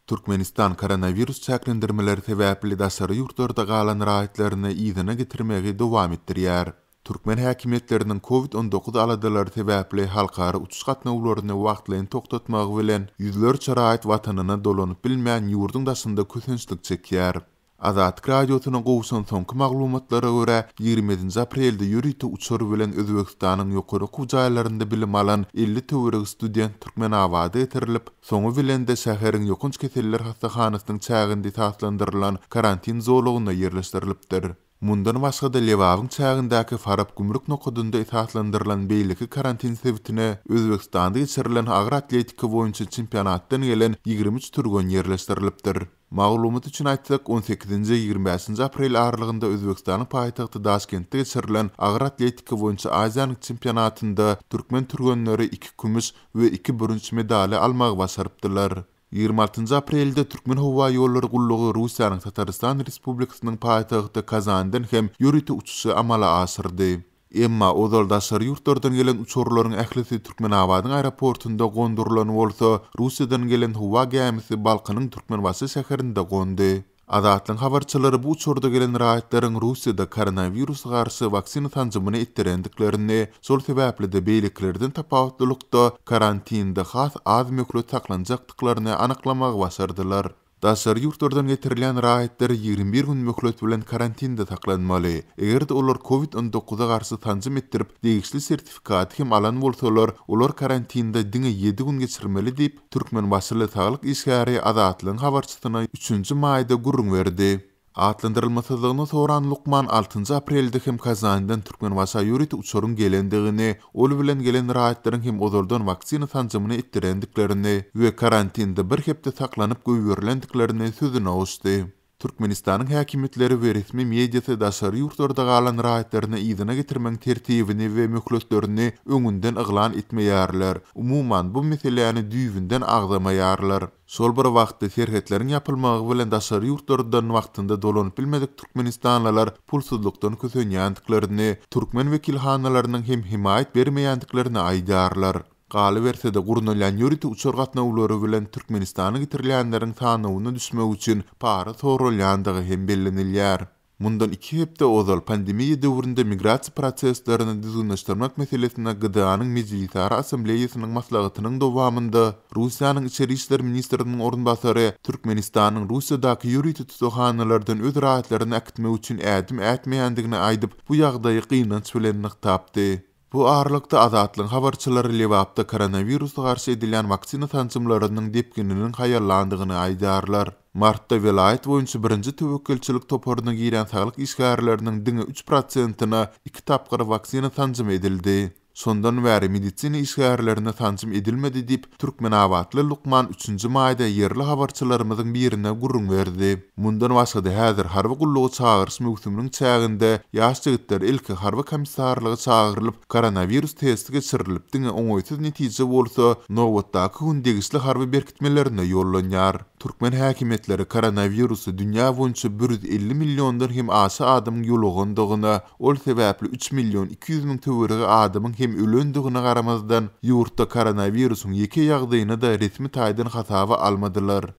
Türkmenistan koronawirus çäklendirmeleri sebäpli daşary ýurtlarda galan raýatlaryny yzyna getirmegi dowam etdirýär. Türkmen häkimiýetleriniň Covid 19 aladalary sebäpli halkara uçuş gatnawlaryny wagtlaýyn togtatmagy bilen, ýüzlerçe raýat watanyna dolanyp bilmän ýurduň daşynda kösençlik çekýär. Azatlyk Radiosyna gowşan soňky maglumatlara görä, 27-nji aprelde ýörite uçar bilen Özbegistanyň ýokary okuw jaýlarynda bilim alan 50 töweregi student Türkmenabada getirilip, soňy bilen-de şäheriň ýokanç keseller hassahanasynyň çäginde esaslandyrylan karantin zolagyna ýerleşdirilipdir. Mundan başga-da Lebabyň çägindäki Farap gümrük nokadynda esaslandyrylan beýleki karantin sebitine Özbegistanda geçirilen agyr atletika boýunça çempionatdan gelen 23 türgen ýerleşdirilipdir. Maglumat üçin aýtsak, on sekizinji, 25 bäşinji aprel aralygynda Özbegistanyň paýtagty Daşkentde geçirilen agyr atletika boýunça Aziýanyň çempionatynda türkmen türgenleri iki kümüş we iki bürünç medaly almagy başarypdylar. 26 njy aprelde Türkmenhowaýollary gullugy Russiýanyň Tatarystan Respublikasynyň paýtagty Kazandan hem ýörite uçuşy amala aşyrdy. Emma ozal daşary ýurtlardan gelen uçarlaryň ählisi Türkmenabadyň aeroportunda gondurylan bolsa, Russiýadan gelen howa gämisi Balkanyň Türkmenbaşy şäherinde gondy. Azatlygyň habarçylary bu uçarda gelen raýatlaryň Russiýada koronawirusa garşy waksina sanjymyny etdirendiklerini, şol sebäpli-de beýlekilerden tapawutlylykda karantinde has az möhlet saklanjakdyklaryny anyklamagy başardylar. Daşary ýurtlardan getirilýän raýatlar 21 gün möhlet bilen karantinde saklanmaly. Eger-de olar Covid 19-a garşy sanjym etdirip, degişli sertifikaty hem alan bolsalar, olar karantinde diňe ýedi gün geçirmeli diýip, türkmenbaşyly saglyk işgäri Azatlygyň habarçysyna üçünji maýda gürrüň berdi. Atlandyrylmasyzlygyny soran lukman altynjy aprelde hem Kazandan Türkmenbaşa ýörite uçaryň gelendigini, ol bilen gelen raýatlaryň hem ozaldan waksina sanjymyny etdirendiklerini we karantinde bir hepde saklanyp goýberilendiklerini sözüne goşdy. Türkmenistanyň häkimiýetleri we resmi mediasy daşary ýurtlarda galan raýatlaryny yzyna getirmegiň tertibini we möhletlerini öňünden yglan etmeýärler, umuman, bu meseläni düýbünden agzamaýarlar. Şol bir wagtda, serhetleriň ýapylmagy bilen daşary ýurtlardan wagtynda dolanyp bilmedik türkmenistanlylar pulsuzlykdan kösenýändiklerini, türkmen wekilhanalarynyň hem hemaýat bermeýändiklerini aýdýarlar. Galyberse-de, gurnalýan ýörite uçar gatnawlary bilen Türkmenistana getirilýänleriň sanawyna düşmek üçin para soralýandygy hem bellenilýär. Mundan iki hepde ozal, pandemiýa döwründe migrasiýa proseslerini düzgünleşdirmek meselesine GDA-nyň Mejlisara Assambleýasynyň maslahatynyň dowamynda Russiýanyň içeri işler ministriniň orunbasary Türkmenistanyň Russiýadaky ýörite tussaghanalardan öz raýatlaryny äkitmek üçin ädim ätmeýändigini aýdyp, bu ýagdaýy gynanç bilen nygtapdy. Bu aralykda, Azatlygyň habarçylary Lebapda koronawirusa garşy edilýän waksina sanjymlarynyň depgininiň haýallandygyny aýdýarlar. Martda welaýat boýunça birinji töwekgelçilik toparyna girýän saglyk işgärleriniň diňe üç prosentine iki tapgyr waksina sanjymy edildi. Şondan bäri medisina işgärlerine sanjym edilmedi diýip, türkmenabatly lukman üçünji maýda ýerli habarçylarymyzyň birine gürrüň berdi. Mundan başga-da, häzir harby gulluga çagyryş möwsüminiň çäginde ýaş jigitler ilki harby komissarlyga çagyrylyp, koronawirus testi geçirilip, diňe oňaýsyz netije bolsa, nobatdaky gün degişli harby berkitmelerine ýollanýar. Türkmen häkimiýetleri koronawirusy dünýä boýunça 150 milliondan hem aşa adamyň ýolugandygyna, ol sebäpli üç million 200 müň töweregi adamyň hem ölendigine garamazdan, ýurtda koronawirusyň ýeke ýagdaýyny-da resmi taýdan hasaba almadylar.